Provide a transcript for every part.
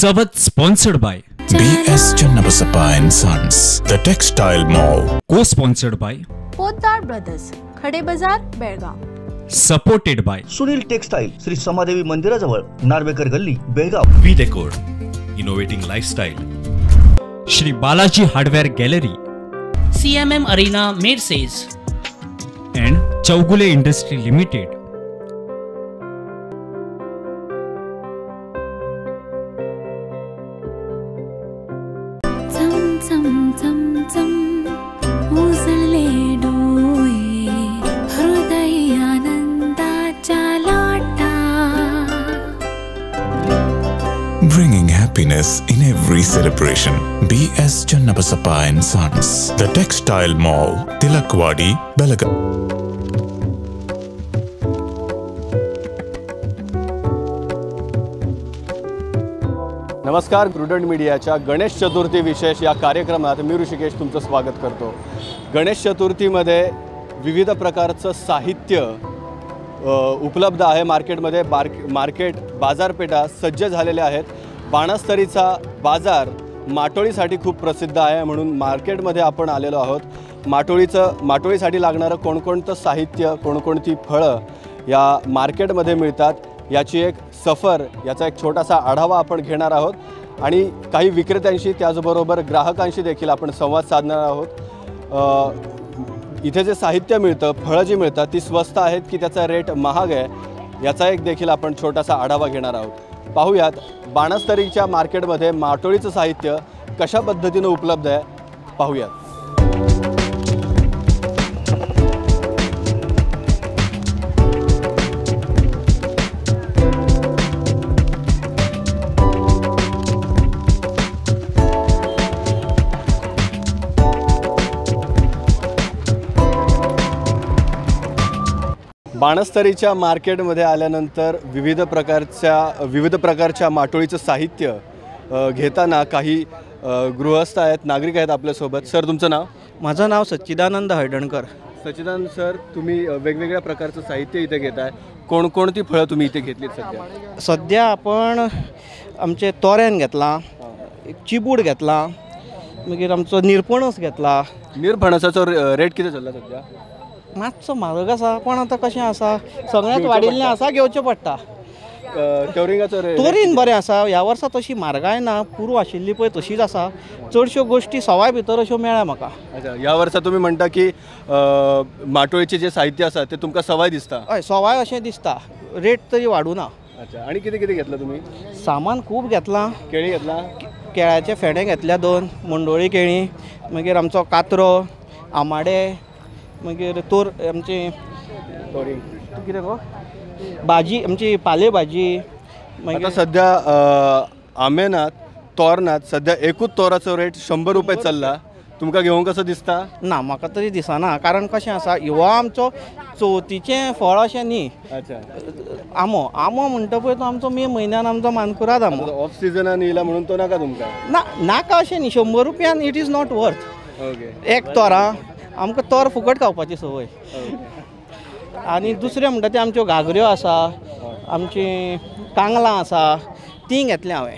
Chavath sponsored by B S Channabasappa and sons, the textile mall. Co sponsored by Potdar brothers, Khade Bazaar, Belgaum. Supported by Sunil textile, Shri Samadevi मंदिराजवळ, नार्वेकर गल्ली, Belgaum. V decor, innovating lifestyle. Shri Balaji hardware gallery, CMM Arena, Merces, and Chougule industry limited. चम चम चम उजळले डोळे, हृदय आनंदाच्या लाटा. Bringing happiness in every celebration. B.S. Channabasappa and Sons, The Textile Mall, Tilakwadi, Belagavi. नमस्कार, prudent मीडियाच्या गणेश चतुर्थी विशेष या कार्यक्रमात मी ऋषिकेश तुमचं स्वागत करतो. गणेश चतुर्थीमध्ये विविध प्रकारचं साहित्य उपलब्ध आहे मार्केटमध्ये. मार्केट बाजारपेठा सज्ज झालेल्या आहेत. बाणस्तरीचा बाजार माटोळीसाठी खूप प्रसिद्ध आहे, म्हणून मार्केटमध्ये आपण आलेलो आहोत. माटोळीसाठी लागणारं कोणकोणतं साहित्य, कोणकोणती फळं या मार्केटमध्ये मिळतात याची एक सफर, याचा एक छोटासा आढावा आपण घेणार आहोत आणि काही विक्रेत्यांशी त्याचबरोबर ग्राहकांशी देखील आपण संवाद साधणार आहोत. इथे जे साहित्य मिळतं, फळं जी मिळतात ती स्वस्त आहेत की त्याचा रेट महाग आहे, याचा एक देखील आपण छोटासा आढावा घेणार आहोत. पाहूयात बाणस्तरीच्या मार्केटमध्ये माटोळीचं साहित्य कशा पद्धतीनं उपलब्ध आहे, पाहूयात. बाणस्तरीच्या मार्केटमध्ये आल्यानंतर विविध प्रकारच्या माटोळीचं साहित्य घेताना काही गृहस्थ आहेत, नागरिक आहेत आपल्यासोबत. सर, तुमचं नाव? माझं नाव सच्चिदानंद हळदणकर. सच्चिदानंद सर, तुम्ही वेगवेगळ्या प्रकारचं साहित्य इथे घेताय. कोणकोणती फळं तुम्ही इथे घेतलीत सध्या? सध्या आपण आमचे तोरेन घेतला, चिबूड घेतला, मागीर आमचो निरपणस घेतला. निरपणसाचो रेट कितें चल्ला सध्या? मातसो म्हारग आसा, पण आतां कशें आसा, सगळ्यांत वाडिल्लें आसा, घेवचें पडटा. तोरीन बरें आसा ह्या वर्सा, तशी म्हारगाय ना, पुरू आशिल्ली पळय तशीच आसा. चडश्यो गोश्टी सवाय भितर अश्यो मेळ्ळ्या म्हाका. अच्छा, ह्या वर्सा तुमी म्हणटा की माटोळीचें जें साहित्य आसा तें तुमकां सवाय दिसता? हय, सवाय अशें दिसता, रेट तरी वाडूना. अच्छा, आनी कितें कितें घेतलां तुमी? सामान खूब घेतलां. केळी घेतलां? केळ्याचे फेणे घेतल्या 2, मंडोळी केळी, मागीर आमचो कात्रो, आमाडे, मागीर तोर, आमची कितें गो भाजी, आमची पाले भाजी. मागीर सध्या आंबे नात, तोर नात, सध्या एकूच तोराचो रेट 100 रुपये चल्ला. तुमकां घेवंक कसो दिसता? ना, म्हाका तरी दिसना, कारण कशें आसा, हो आमचो चवथीचें फळ अशें न्ही. अच्छा, आंबो, आंबो म्हणटा पळय तो आमचो मे म्हयन्यान आमचो मानकुराद आंबो. ऑफ सिजनान येयला म्हणून तो नाका तुमकां? ना, नाका अशें न्ही, 100 रुपयान it is not worth. Okay, एक तोरां आमकां तोर फुकट खावपाची संवय. आनी दुसरें म्हणटा ते आमच्यो घागऱ्यो आसा, आमची कांगलां आसा, तीं घेतलीं हांवें.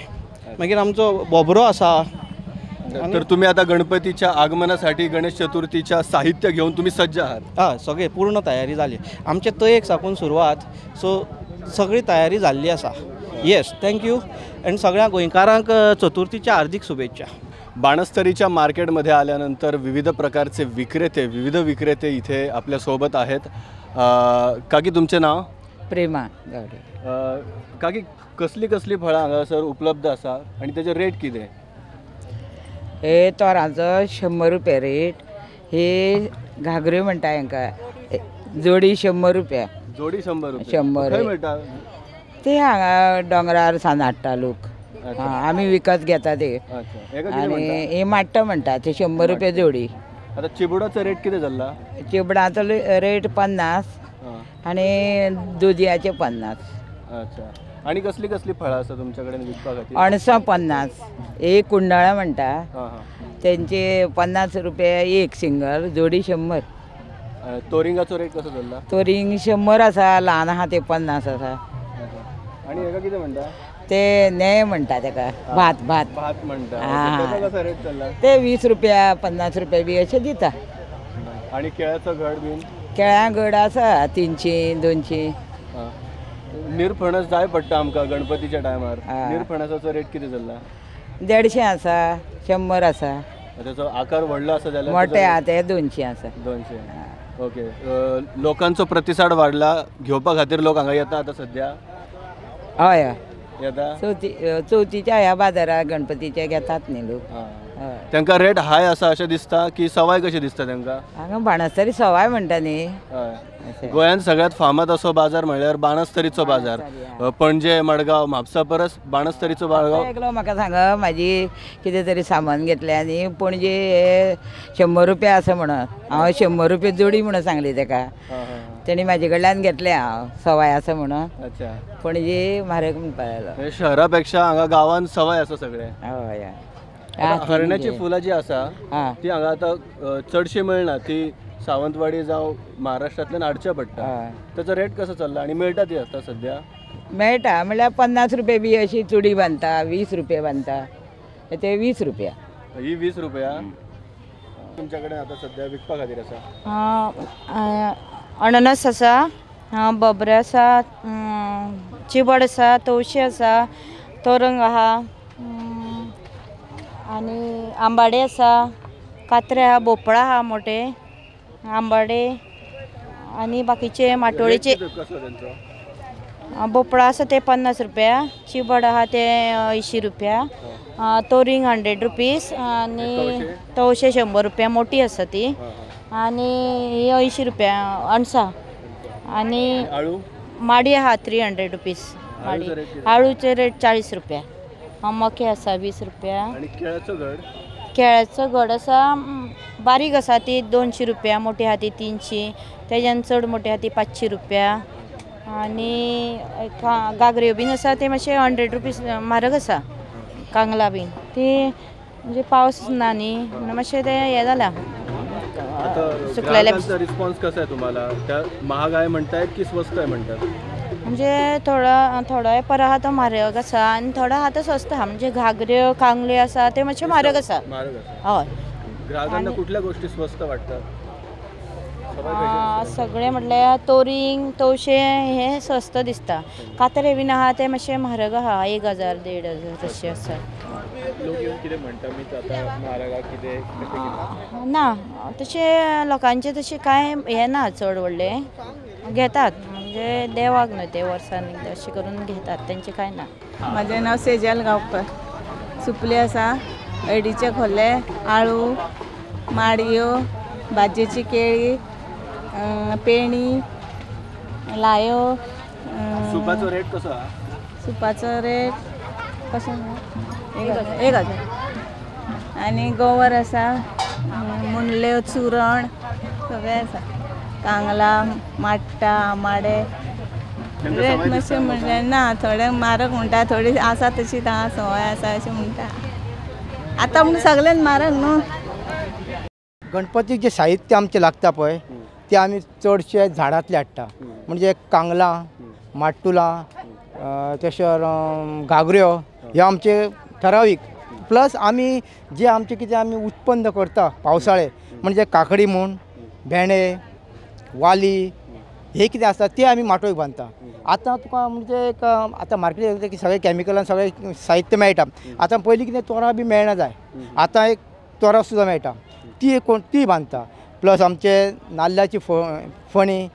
मागीर आमचो बोबरो आसा. तर तुम्ही आता गणपतीच्या आगमनासाठी, गणेश चतुर्थीच्या साहित्य घेऊन तुम्ही सज्ज आहात? हय, सगळें पूर्ण तयारी जाली. आमचे तयेक साकून सुरवात, सो सगळी तयारी जाल्ली आसा. येस, thank you. आनी सगळ्या गोंयकारांक चतुर्थीच्या हार्दीक शुभेच्छा. बाणस्तरीच्या मार्केटमध्ये आल्यानंतर विविध प्रकारचे विक्रेते, विविध विक्रेते इथे आपल्यासोबत आहेत. काकी, तुमचे नाव? प्रेमा गावडे. काकी, कसली कसली फळां हांगासर उपलब्ध आसा आनी तेजे रेट कितें? हे तोरांचो 100 रुपया रेट. हे घागऱ्यो म्हणटा हेंका, जोडी 100 रुपया. जोडी 100 रुपया? 100. खंय मेळटा ते? हांगा दोंगरार सान हाडटा लोक, आमी विकत घेता ते. आनी हे माट्टा म्हणटा ते 100 रुपया जोडी. आतां चिबडाचो रेट कितें चल्ला? चिबडाचो रेट 50 आनी दुदयाचे 50. अच्छा, आनी कसली कसली फळां आसा तुमच्या कडेन विकपा खातीर? अणसां 50, एक कुंडळां म्हणटा तेंचे 50 रुपया एक सिंगल, जोडी 100. तोरिंगाचो रेट कसो चल्ला? तोरिंग 100 आसा, ल्हान आहा ते 50 आसा. आनी हेका कितें म्हणटा? ते ने म्हणटा तेका भात भात भात म्हणटा. कसो रेट चल्ला? ते 20 रुपया 50 रुपया बी अशें दिता. आणि केळ्याचो घड बीन? केळ्या घड आसा 300 200. निरफणस जाय पडटा आमकां गणपतीच्या टायमार. निरफणसाचो रेट कितें चल्ला? 150 आसा, 100 आसा. तेचो आकार व्हडलो आसा जाल्यार मोठे आहा ते 200 आसा. 200. ओके. लोकांचो प्रतिसाद वाडला घेवपा खातीर, लोक हांगा येता आतां सद्या? हय हय येता. चवथीच्या ह्या बाजाराक गणपतीचे घेतात न्ही लोक. तांकां रेट हाय आसा अशें दिसता की सवाय कशें दिसता तांकां? हांगा बाणस्तारी सवाय म्हणटा न्ही. हय. गोंयांत सगळ्यांत फामाद असो बाजार म्हणल्यार बाणस्तारीचो बाजार. पणजे, मडगांव, म्हापसा परस बाणस्तारीचो बाजार. एकलो म्हाका सांगा म्हाजी कितें तरी सामान घेतलें आनी पणजे 100 रुपया आसा म्हणून हांव 100 रुपया जोडी म्हणून सांगली तेका. तेणी म्हाजे कडल्यान घेतलें हांव सवाय आसा म्हणून. अच्छा. पणजे म्हारग म्हणपाक लागलो. शहरा पेक्षा हांगा गांवांत सवाय आसा सगळें. हय. हरण्याची फुलां जी आसा ती हांगा आतां चडशी मेळना, ती सावंतवाडी जावं महाराष्ट्रांतल्यान हाडचें पडटा. ताचो रेट कसो चल्ला आनी मेळटा ती आतां सद्या? मेळटा म्हणल्यार 50 रुपया बी अशी चुडी बांदता, 20 रुपया बांदता. ते 20 रुपया. ही 20 रुपया तुमच्या कडेन आतां सद्या विकपा खातीर आसा? अननस आसा, बोबरे आसा, चिबड आसा, तवशे आसा, तोरंग आहा, आनी आंबाडे आसा, कात्रे आहा, भोपळा आहा मोठे आंबाडे आनी बाकीचे माटोळेचे. भोपळा आसा ते 50 रुपया, चिबड आहा ते 80 रुपया, तोरींग 100 रुपीज आनी तवशे 100 रुपया मोठी आसा ती, आनी ही 80 रुपया अणसा. आनी माडी आहा 300 रुपीज माडी. आळूचे रेट 40 रुपया. मके आसा 20 रुपया. केळ्याचो घड? केळ्याचो घड आसा बारीक आसा ती 200 रुपया, मोठी आहा ती 300, तेज्यान चड मोठी आहा ती 500 रुपया. आनी घागऱ्यो बीन आसा ते मातशे 100 रुपीज म्हारग आसा. कांगला बीन ती म्हणजे पावस ना न्ही म्हणून मातशें तें हें जालां. सुकलेले. रिस्पॉन्स कसो आहे तुम्हाला? त्या महाग आहे म्हणतायत की स्वस्त आहे म्हणतात? म्हणजे थोडो थोडो पर आहा तो म्हारग आसा आनी थोडो आहा तो स्वस्त आहा. म्हणजे घागऱ्यो कांगल्यो आसा ते मातशे म्हारग आसा. हय. ग्राहकांना कुठल्या गोष्टी स्वस्त वाटतात? सगळे म्हटल्यार तोरींग तवशे हे स्वस्त दिसता. कात्रे बीन आहा ते मातशे म्हारग आहा, 1000 1500 तशे आसा. लोक येवन कितें म्हणटा मी आतां म्हारग कितें? ना तशें लोकांचें तशें कांय हें ना, चड व्हडलें घेतात म्हणजे देवाक न्हय ते वर्सान एकदां अशें करून घेतात, तेंचें कांय ना. म्हाजें नांव सेजल गांवकर. सुपली आसा, हळदीचे खोले, आळू, माडयो, भाजयेची केळी, पेणी, लायो. सुपाचो रेट कसो आहा? सुपाचो रेट कसो? 1000. आनी गोवर आसा, मुंडल्यो, चुरण सगळें आसा. कांगला, माट्टा, आमाडे. रेट मातशें म्हणल्यार ना, थोडे म्हारग म्हणटा, थोडी आसा तशी आहा, सवाय आसा अशें म्हणटा. आतां म्हण सगळ्यांत म्हारग न्हू. गणपतीक जें साहित्य आमचें लागता पळय तें आमी चडशे झाडांतलें हाडटा. म्हणजे कांगलां, माट्टुलां, तशें घागऱ्यो ह्यो आमचे ठरावीक. प्लस आमी जे आमचें कितें आमी उत्पन्न करता पावसाळे म्हणजे काकडी म्हूण, भेंडे, वाली हे कितें आसा ते आमी माटोळेक बांदता. आतां तुका म्हणजे एक आतां मार्केट की सगळें कॅमिकलान सगळें साहित्य मेळटा. आतां पयलीं कितें तोरां बी मेळना जाय, आतां एक तोरां सुद्दां मेळटा, ती कोण ती बांदता. प्लस आमचे नाल्ल्याची फणी,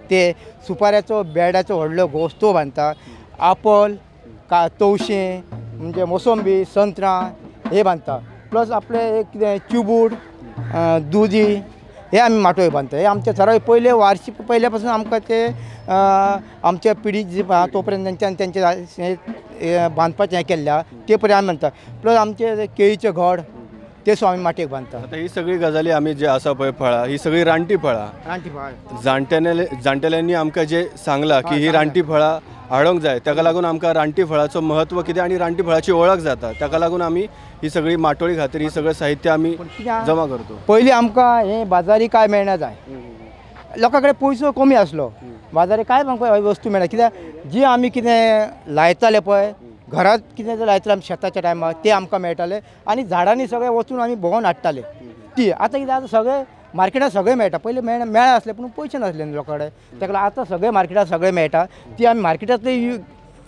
ते सुपाऱ्याचो बेड्याचो व्हडलो घोस तो बांदता. आपोल, का तवशें म्हणजे मोसंबी, संत्रां हे बांदता. प्लस आपले एक कितें चिबूड, दुदी हे आमी माटोळेक बांदता. हे आमचे थरावीक पयले वार्षिक पयल्या पासून आमकां ते आमच्या पिढी जी आहा तो पर्यंत तेंच्यान तेंचे बांदपाचें हें केल्लें आहा ते पर्यंत आमी बांदता. प्लस आमचे केळीचे घड ते सुद्दां आमी माटयेक बांदता. आतां ही सगळी गजाली आमी जे आसा पळय फळां, ही सगळी रानटी फळां. रानटी फळां जाणटेल्यांनी आमकां जे सांगलां की ही रानटी फळां हाडूंक जाय, ताका लागून आमकां रानटी फळाचो म्हत्व कितें आनी रानटी फळाची वळख जाता. ताका लागून आमी ही सगळी माटोळी खातीर ही सगळें साहित्य आमी जमा करतो. पयलीं आमकां हें बाजारी काय मेळना जाय, लोकां कडेन पयसो कमी आसलो, बाजारी काय आमकां वस्तू मेळना. कित्याक जी आमी कितें लायताले पळय घरांत कितें जर लायतले आमी शेताच्या टायमार ते आमकां मेळटाले आनी झाडांनी सगळे वचून आमी भोंवन हाडटाले ती. आतां कितें आतां सगळें मार्केटात सगळें मेळटा. पयलीं मेळना आसलें पूण पयशे नासले न्हू लोकां कडेन, ताका लागून आतां सगळें मार्केटात सगळें मेळटा. ती आमी मार्केटांतली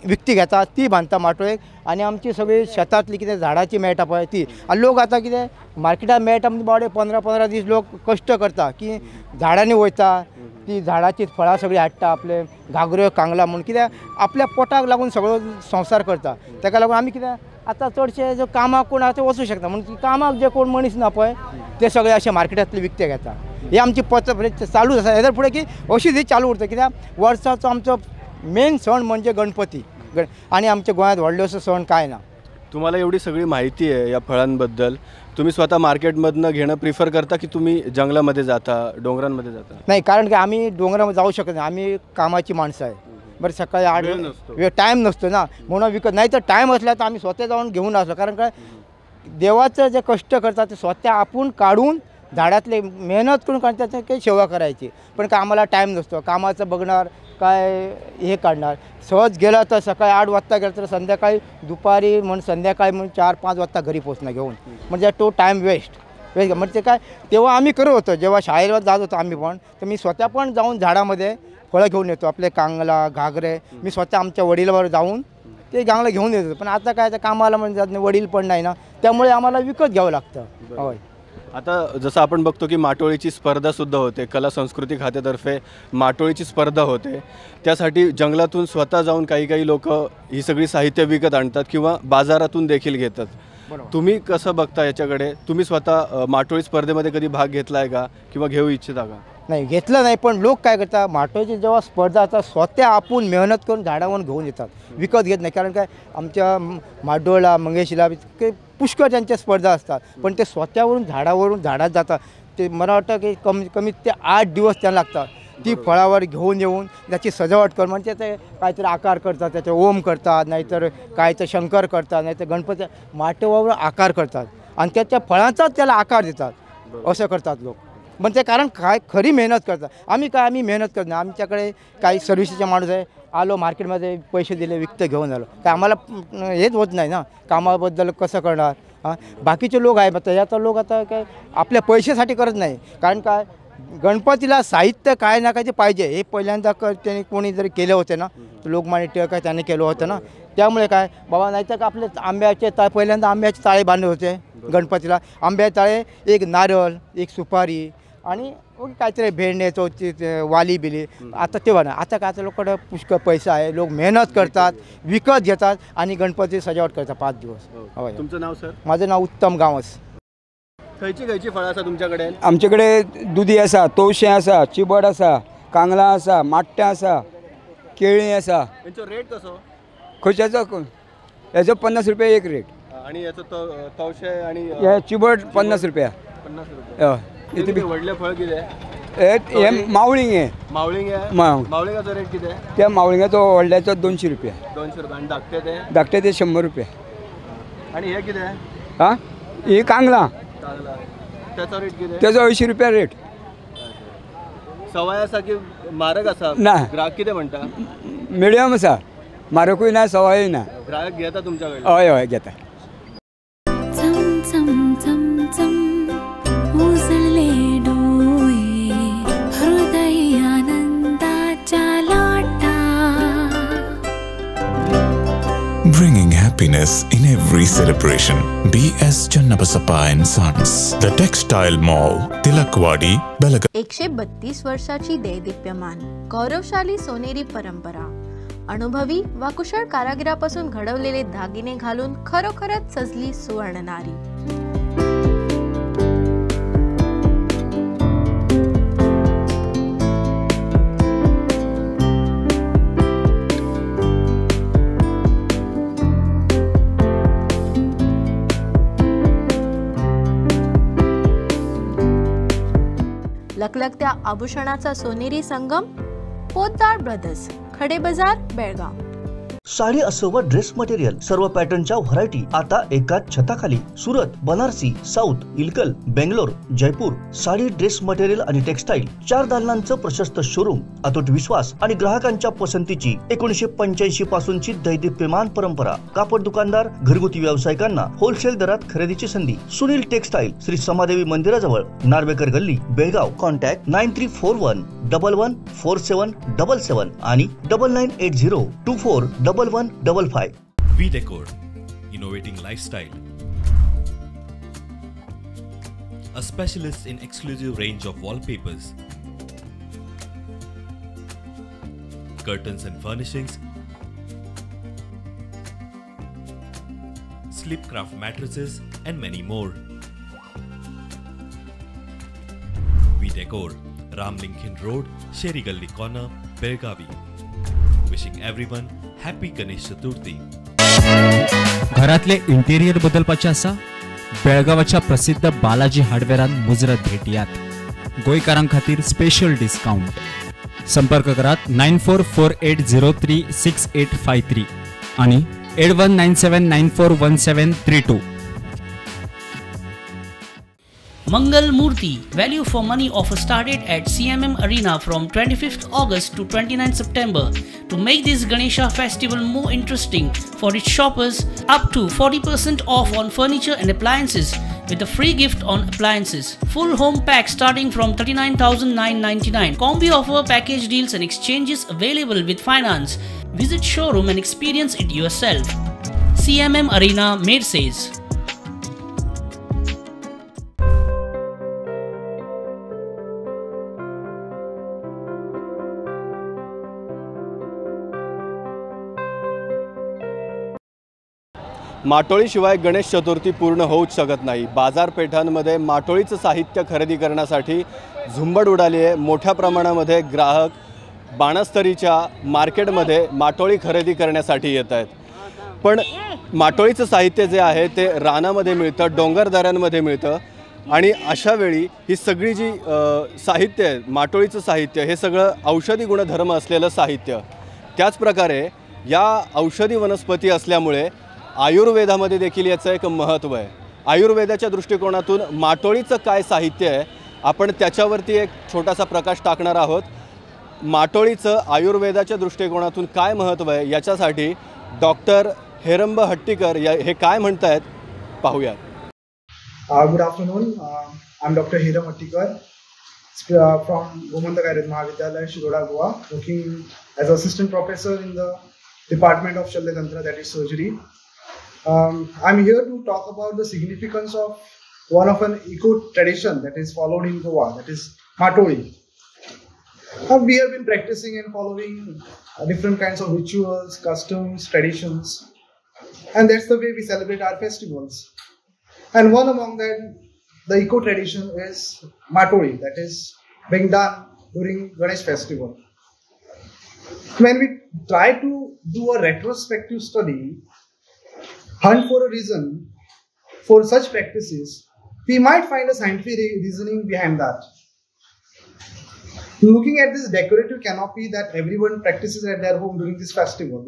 विकती घेता ती बांदता माटोळेक आनी आमची सगळी शेतांतली कितें झाडाची मेळटा पळय ती. आनी लोक आतां कितें मार्केटात मेळटा म्हणजे बावडे 15-15 दीस लोक कश्ट करता की झाडांनी वयता ती झाडाची फळां सगळीं हाडटा आपले घागऱ्यो कांगलां म्हूण कित्याक आपल्या पोटाक लागून सगळो संवसार करता. ताका लागून आमी कितें आतां चडशे जो कामाक कोण आतां वचूं शकता म्हणून कामाक जे कोण मनीस ना पळय ते सगळे अशे मार्केटांतले विकते घेता. ही आमची पद्दत चालूच आसा हेजर फुडें की अशीच ही चालू उरता कित्याक वर्साचो आमचो मेन सण म्हणजे गणपती आणि आमच्या गोंयांत व्हडलो असो सण काय ना. तुम्हाला एवढी सगळी माहिती आहे या फळांबद्दल, तुम्ही स्वतः मार्केटमधनं घेणं प्रिफर करता की तुम्ही जंगलामध्ये जाता, डोंगरांमध्ये जाता? नाही, कारण की आम्ही डोंगरामध्ये जाऊ शकत नाही, आम्ही कामाची माणसं आहे. बरं सकाळी 8 टाईम नसतो ना म्हणून विकत नाही, तर टाईम असला तर आम्ही स्वतः जाऊन घेऊन असलो. कारण काय देवाचं जे कष्ट करतात ते स्वतः आपण काढून झाडातले मेहनत करून कारण त्याचं काही सेवा करायची, पण का आम्हाला टाईम नसतो. कामाचं बघणार काय हे काढणार. सहज गेलं तर सकाळी 8 वाजता गेलं तर संध्याकाळी दुपारी म्हणून संध्याकाळी म्हणून 4-5 वाजता घरी पोचणं घेऊन, म्हणजे तो टाईम वेस्ट वेस्ट. म्हणजे काय तेव्हा आम्ही करत होतो जेव्हा शाळेवर जात होतो आम्ही पण, तर मी स्वतः पण जाऊन झाडामध्ये फळं घेऊन येतो आपले कांगला घागरे मी स्वतः आमच्या वडिलावर जाऊन ते गांगला घेऊन येत होतो. पण आता काय तर कामाला म्हणजे जात नाही, वडील पण नाही ना, त्यामुळे आम्हाला विकत घ्यावं लागतं. होय. आता जसं आपण बघतो की माटोळीची स्पर्धासुद्धा होते, कला संस्कृती खात्यातर्फे माटोळीची स्पर्धा होते, त्यासाठी जंगलातून स्वतः जाऊन काही काही लोक ही सगळी साहित्य विकत आणतात किंवा बाजारातून देखील घेतात. तुम्ही कसं बघता याच्याकडे? तुम्ही स्वतः माटोळी स्पर्धेमध्ये कधी भाग घेतला आहे का किंवा घेऊ इच्छिता का? नाही, घेतलं नाही. पण लोक काय करतात माटोळीची जेव्हा स्पर्धा असतात स्वतः आपण मेहनत करून झाडावरून घेऊन येतात, विकत घेत नाही. कारण काय आमच्या माडोळला मंगेशीला पुष्कळ त्यांच्या स्पर्धा असतात, पण ते स्वतःवरून झाडावरून झाडात जातात. ते मला वाटतं की कमीत ते 8 दिवस त्यांना लागतात ती फळावर घेऊन येऊन त्याची सजावट कर, म्हणजे ते काहीतरी आकार करतात, त्याचे ओम करतात, नाहीतर काय तर शंकर करतात, नाहीतर गणपती माटोळावर आकार करतात आणि त्याच्या फळांचाच त्याला आकार देतात, असं करतात लोक. पण ते कारण काय खरी मेहनत करतात. आम्ही काय आम्ही मेहनत करत नाही. आमच्याकडे काही सर्व्हिसेसचे माणूस आहे, आलो मार्केटमध्ये पैसे दिले विकतं घेऊन आलो, काय आम्हाला हेच होत नाही ना कामाबद्दल कसं करणार. हां, बाकीचे लोक आहे त्याच्यात लोक आता काय आपल्या पैशासाठी करत नाही. कारण काय गणपतीला साहित्य काय ना काय ते पाहिजे, हे पहिल्यांदा त्यांनी कोणी जरी केलं होते ना लोकमान्य टिळक त्याने केलं होतं ना, त्यामुळे काय बाबा नाही तर आपले आंब्याचे पहिल्यांदा आंब्याचे ताळे बांधले होते गणपतीला. आंब्याचे ताळे, एक नारळ, एक सुपारी आणि काहीतरी भेंडे वाली बिली. आता तेव्हा ना आता काय लोकांकडे पुष्कळ पैसा आहे, लोक मेहनत करतात, विकत घेतात आणि गणपती सजावट करतात 5 दिवस. तुमचं नाव सर? माझं नाव उत्तम गावस. खयची खयची फळां आसा तुमच्याकडे? आमच्याकडे दुदी आसा, तवशें आसा, चिबड आसा, कांगलां आसा, माट्टें आसा, केळीं आसा. हेंचो रेट कसो? खंयच्याचो हेजो 50 रुपया एक रेट. आणि हेचो तवशें आणि हे चिबड 50 रुपया. 50 रुपया. हय. इतलें व्हडलें फळ कितें? हे मावळींग. हे मावळींग. मावळिंगाचो रेट कितें? त्या मावळिंगाचो व्हडल्याचो 200 रुपया. 200 रुपया. आणि धाकटे ते? धाकटे ते 100 रुपया. आणि हे कितें? हां, ही कांगलां. त्याचो रेट कितें? त्याचो 80 रुपया रेट. सवाय आसा की म्हारग आसा? ना. ग्राहक कितें म्हणटा? मिडियम आसा, म्हारगूय ना सवायूय ना. ग्राहक घेता तुमच्या कडल्यान? हय हय घेता. चम चम चम चम उजळले डोळे हृदय आनंदाच्या लाटा. Bringing happiness in every celebration. B.S. Channabasappa and Sons, The Textile Mall, Tilakwadi, Belagavi. 132 वर्षाची दैदिप्यमान गौरवशाली सोनेरी परंपरा, अनुभवी व कुशळ कारागिरापासून घडवलेले दागिने घालून खरोखरच सजली सुवर्णनारी. लकलकत्या आभूषणाचा सोनेरी संगम, पोद्दार ब्रदर्स, खडे बाजार, बेळगाव. साडी असो वा ड्रेस मटेरियल सर्व पॅटर्नच्या व्हरायटी आता एकाच छताखाली. Surat, Banarasi, south, Ilkal, Bangalore, Jaipur sari dress material आणि टेक्सटाईल 4 दालनांचं प्रशस्त शोरूम. अतूट विश्वास आणि ग्राहकांच्या पसंतीची 1985 पासूनची दैदिप्यमान परंपरा. कापड दुकानदार, घरगुती व्यावसायिकांना होलसेल दरात खरेदीची संधी. सुनील टेक्सटाईल, श्री समादेवी मंदिराजवळ, नार्वेकर गल्ली, बेळगाव. कॉन्टॅक्ट 9341 11 47 77 आणि 9980 24 11 55. V Decor, innovating lifestyle. A specialist in exclusive range of wallpapers, curtains and furnishings, Sleepcraft mattresses and many more. V Decor, Ramlingkhin Road, Sheri Gully Corner, Belgavi. Wishing everyone happy Ganesh Chaturthi. घरातले interior बदलपाचे आसा? बेळगावाच्या प्रसिद्ध बालाजी हार्डवेअरान मुजरत भेटयात. गोंयकारां खातीर special discount. संपर्क करात 944803 6853 आणि 819794 1732. Mangal Murthy, value for money offer started at CMM Arena from 25th August to 29th September. To make this Ganesha festival more interesting for its shoppers, up to 40% off on furniture and appliances with a free gift on appliances. Full home pack starting from 39,999. Combi offer, package deals and exchanges available with finance. Visit showroom and experience it yourself. CMM Arena, Merces. माटोळीशिवाय Ganesh Chaturthi पूर्ण होऊच शकत नाही. बाजारपेठांमध्ये माटोळीचं साहित्य खरेदी करण्यासाठी झुंबड उडाली आहे. मोठ्या प्रमाणामध्ये ग्राहक बाणस्तरीच्या मार्केटमध्ये माटोळी खरेदी करण्यासाठी येत आहेत. पण माटोळीचं साहित्य जे आहे ते रानामध्ये मिळतं, डोंगरदऱ्यांमध्ये मिळतं आणि अशावेळी ही सगळी जी साहित्य आहे, माटोळीचं साहित्य, हे सगळं औषधी गुणधर्म असलेलं साहित्य. त्याचप्रकारे या औषधी वनस्पती असल्यामुळे आयुर्वेदामध्ये देखील याचं एक महत्त्व आहे. आयुर्वेदाच्या दृष्टिकोनातून माटोळीचं काय साहित्य आहे आपण त्याच्यावरती एक छोटासा प्रकाश टाकणार आहोत. माटोळीचं आयुर्वेदाच्या दृष्टिकोनातून काय महत्त्व आहे याच्यासाठी डॉक्टर हेरंब हट्टीकर हे काय म्हणतायत पाहूयात. Good afternoon. I am doctor Heramb Hattikar from Gomantak Ayurveda Mahavidyalaya, Shiroda, Goa, working as assistant professor in the department of Shalyatantra, that is surgery. I'm here to talk about the significance of one of an eco tradition that is followed in Goa, that is Matoli. We have been practicing and following different kinds of rituals, customs, traditions, and that's the way we celebrate our festivals. And one among them, the eco tradition is Matoli, that is being done during Ganesh festival. When we try to do a retrospective study, hunt for a reason for such practices, we might find a scientific reasoning behind that. Looking at this decorative canopy that everyone practices at their home during this festival,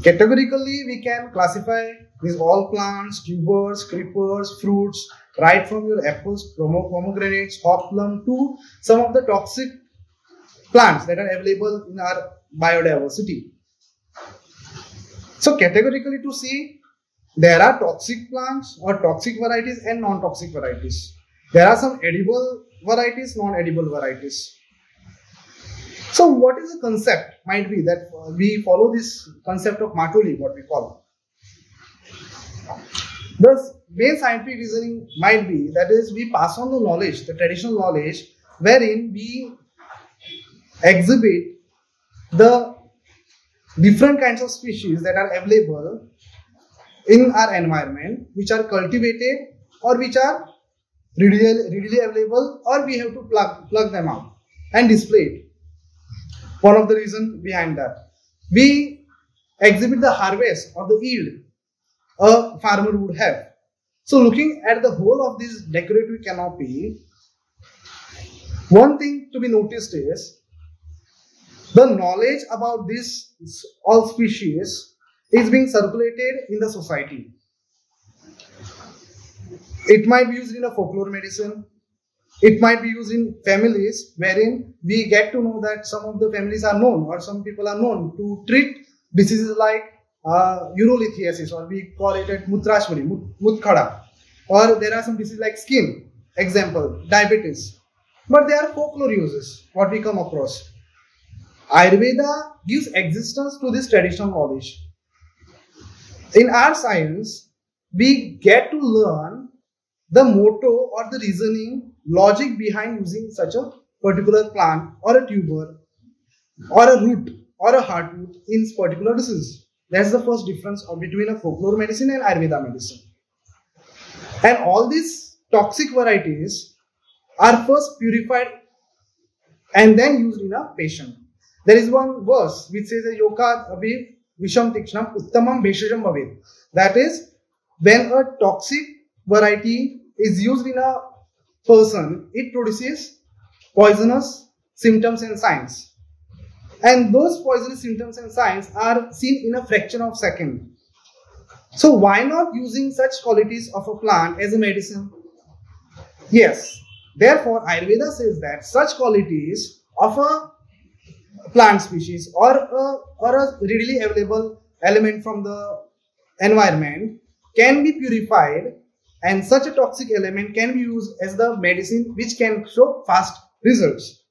categorically we can classify these all plants, tubers, creepers, fruits, right from your apples, pomegranates, hop plum to some of the toxic plants that are available in our biodiversity. So categorically to see, there are toxic plants or toxic varieties and non-toxic varieties. There are some edible varieties, non-edible varieties. So what is the concept? Might be that we follow this concept of Matoli, what we call. The main scientific reasoning might be that is we pass on the knowledge, the traditional knowledge, wherein we exhibit the different kinds of species that are available in our environment, which are cultivated or which are readily available, or we have to plug them out and display it. One of the reasons behind that, we exhibit the harvest or the yield a farmer would have. So looking at the whole of this decorative canopy, one thing to be noticed is The knowledge about this all species is being circulated in the society. It might be used in a folklore medicine. It might be used in families wherein we get to know that some of the families are known or some people are known to treat diseases like urolithiasis, or we call it at mutrashwari, mutkhada. Or there are some diseases like skin, example, diabetes. But they are folklore uses, what we come across. Ayurveda gives existence to this traditional knowledge. In our science, we get to learn the motto or the reasoning, logic behind using such a particular plant or a tuber or a root or a heartwood in particular disease. That's the first difference between a folklore medicine and Ayurveda medicine. And all these toxic varieties are first purified and then used in a patient. There is one verse which says, Yoka abhi visham tikshnam uttamam bheshajam bhavet. That is, when a toxic variety is used in a person, it produces poisonous symptoms and signs. And those poisonous symptoms and signs are seen in a fraction of a second. So why not using such qualities of a plant as a medicine? Yes. Therefore, Ayurveda says that such qualities of a plant species or a readily available element from the environment can be purified, and such a toxic element can be used as the medicine which can show fast results.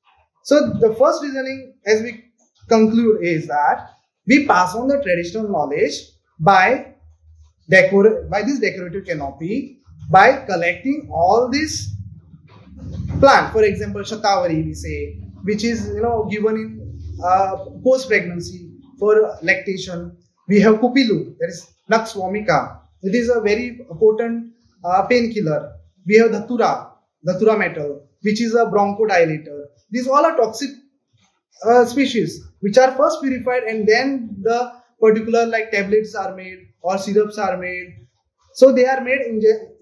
So the first reasoning as we conclude is that we pass on the traditional knowledge by this decorative canopy, by collecting all this plant. For example, Shatavari we say, which is given in post-pregnancy for lactation. We have Kupilu, that is Nux vomica. It is a very potent painkiller. We have Dhatura, Dhatura metal, which is a bronchodilator. These all are toxic species which are first purified and then the particular like tablets are made or syrups are made. So they are made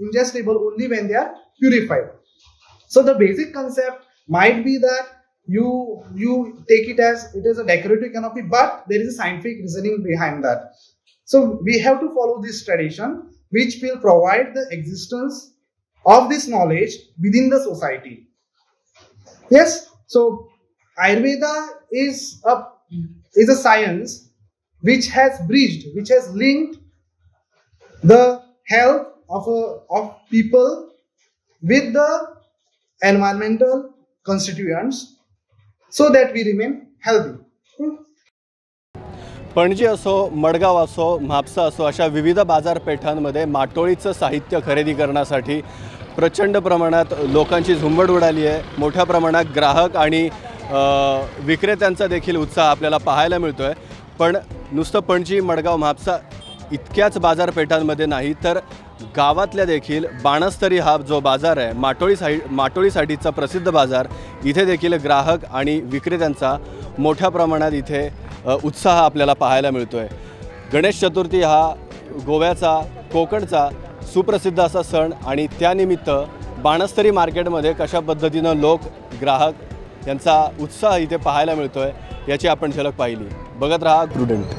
ingestible only when they are purified. So the basic concept might be that you take it as it is a decorative canopy, but there is a scientific reasoning behind that. So we have to follow this tradition which will provide the existence of this knowledge within the society. Yes, so Ayurveda is a science which has bridged, which has linked the health of people with the environmental constituents so that we remain healthy. Panaji असो, मडगाव असो, म्हापसा असो, अशा विविध बाजारपेठांमध्ये माटोळीचं साहित्य खरेदी करण्यासाठी प्रचंड प्रमाणात लोकांची झुंबड उडाली आहे. मोठ्या प्रमाणात ग्राहक आणि विक्रेत्यांचा देखील उत्साह आपल्याला पाहायला मिळतो आहे. पण नुसतं पणजी, मडगाव, म्हापसा इतक्याच बाजारपेठांमध्ये नाही, तर गावातल्या देखील बाणस्तरी हा जो बाजार आहे, माटोळीसाठीचा प्रसिद्ध बाजार, इथे देखील ग्राहक आणि विक्रेत्यांचा मोठ्या प्रमाणात इथे उत्साह आपल्याला पाहायला मिळतो आहे. गणेश चतुर्थी हा गोव्याचा, कोकणचा सुप्रसिद्ध असा सण आणि त्यानिमित्त बाणस्तरी मार्केटमध्ये कशा पद्धतीनं लोक, ग्राहक यांचा उत्साह इथे पाहायला मिळतो आहे याची आपण झलक पाहिली. बघत रहा prudent.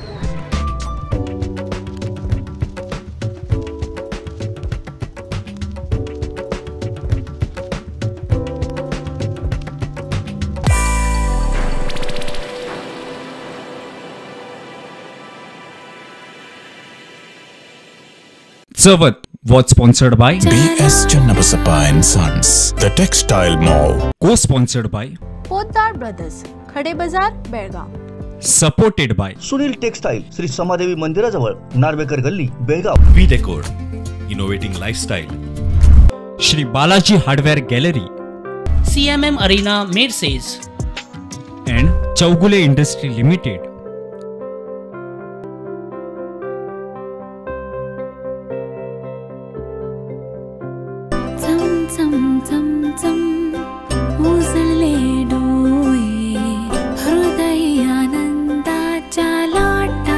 Chavath was sponsored by B.S. Channabasappa and Sons, The Textile Mall. Co-sponsored by Potdar Brothers, Khade Bazar, Belgaum. Supported by Sunil Textile, Shri Samadevi मंदिराजवळ, नार्वेकर गल्ली, Belgaum. V Decor, innovating lifestyle. Shri Balaji Hardware Gallery, CMM Arena, Merces, and Chowgule Industry Limited. चम चम चम उजळले डोळे, हृदय आनंदाच्या लाटा.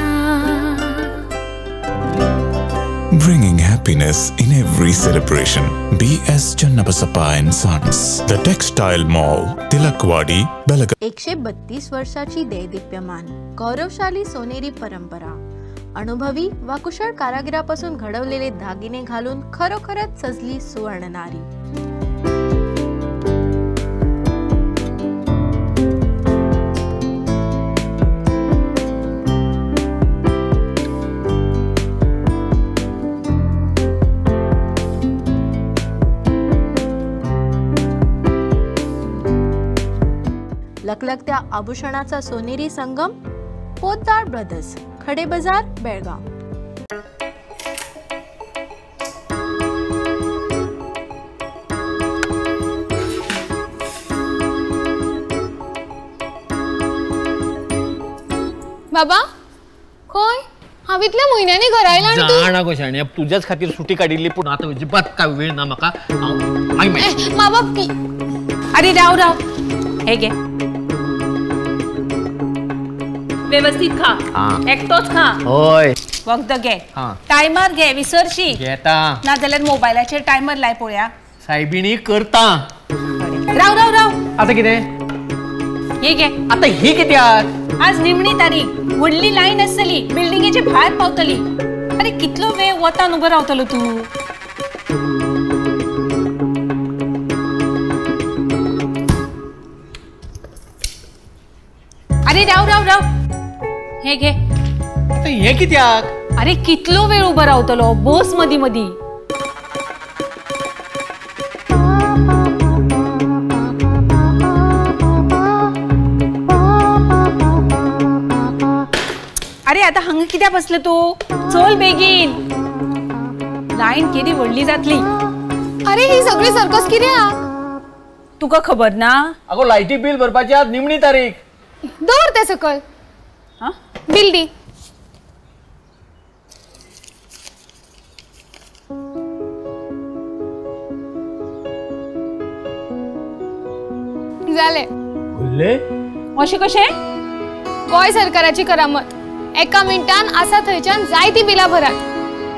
Bringing happiness in every celebration. B.S. Channabasappa and Sons, The Textile Mall, Tilakwadi, Belagavi. 132 वर्षाची दैदिप्यमान गौरवशाली सोनेरी परंपरा, अनुभवी वा कुशळ कारागिरापासून घडवलेले दागिने घालून खरोखरच सजली सुवर्णनारी. लकलकत्या आभूषणाचा सोनेरी संगम, पोद्दार ब्रदर्स, खडे बाजार, बेळगाव. बाबा खंय हांव इतल्या म्हयन्यांनी घरा आयला आनी तूं जाणा गो शाण्या, तुज्याच खातीर सुटी काडिल्ली, पूण आतां अजिबात काय वेळ ना म्हाका. मा बाप. अरे राव राव, हे घे, व्यवस्थित खा, एकटोच खा. होय, वखद घे, टायमर घे, विसरशी घेता ना जाल्यार मोबायलाचेर टायमर लाय पळोवया. सायबिणी करता. राव राव राव, आता कितें? हे घे. आता ही कित्याक? आज निमणी तारीख, व्हडली लायन आसतली, बिल्डिंगेचे भायर पावतली. अरे कितलो वेळ वतान उबो रावतलो तूं? अरे राव राव राव, हे घे. आता हे कित्याक? अरे कितलो वेळ उभो रावतलो, बस मदी मदी. अरे आता हांगा कित्याक बसलो तूं? चल बेगीन, लायन केदी व्हडली जातली. अरे ही सगळी सर्कस कित्याक? तुका खबर ना? अगो लायटी बिल भरपाची आज निमणी तारीख. दवर ते सकल, बिल दी. जालें. उरले अशें कशें? गोंय सरकाराची करामत, एका मिनटान आसा थंयच्यान जायती बिलां भरात.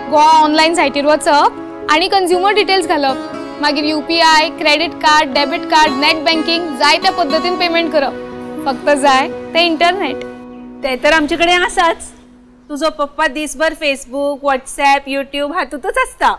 गोवा ऑनलायन सायटीर वचप आनी कंझ्युमर डिटेल्स घालप, मागीर UPI, credit card, debit card, net banking, जाय त्या पद्दतीन पेमेंट करप. फक्त जाय ते इंटरनेट. ते तर आमचे कडेन आसाच. तुजो पप्पा दिसभर फेसबूक, व्हॉट्सॲप, युट्यूब हातूंतच आसता.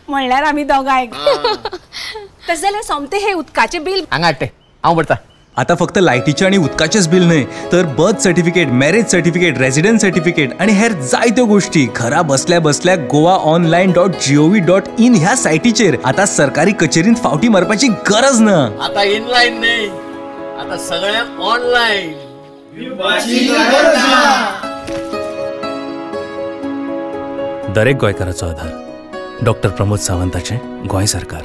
म्हणल्यार आमी दोगांय. तशें जाल्यार सोमतें हें उदकाचें बिल हांगा हाडटे, हांव भरता. आता फक्त लायटीचें आनी उदकाचेंच बिल न्हय, तर birth certificate, marriage certificate, residence certificate आनी हेर जायत्यो गोष्टी घरा बसल्या बसल्या Goa online dot G O V dot in ह्या सायटीचेर आता सरकारी कचेरींत फावटी मारपाची गरज ना. आता इनलायन न्हय, आता सगळें ऑनलायन. दरेक गोंयकाराचो आधार, डॉक्टर प्रमोद सावंताचें गोंय सरकार.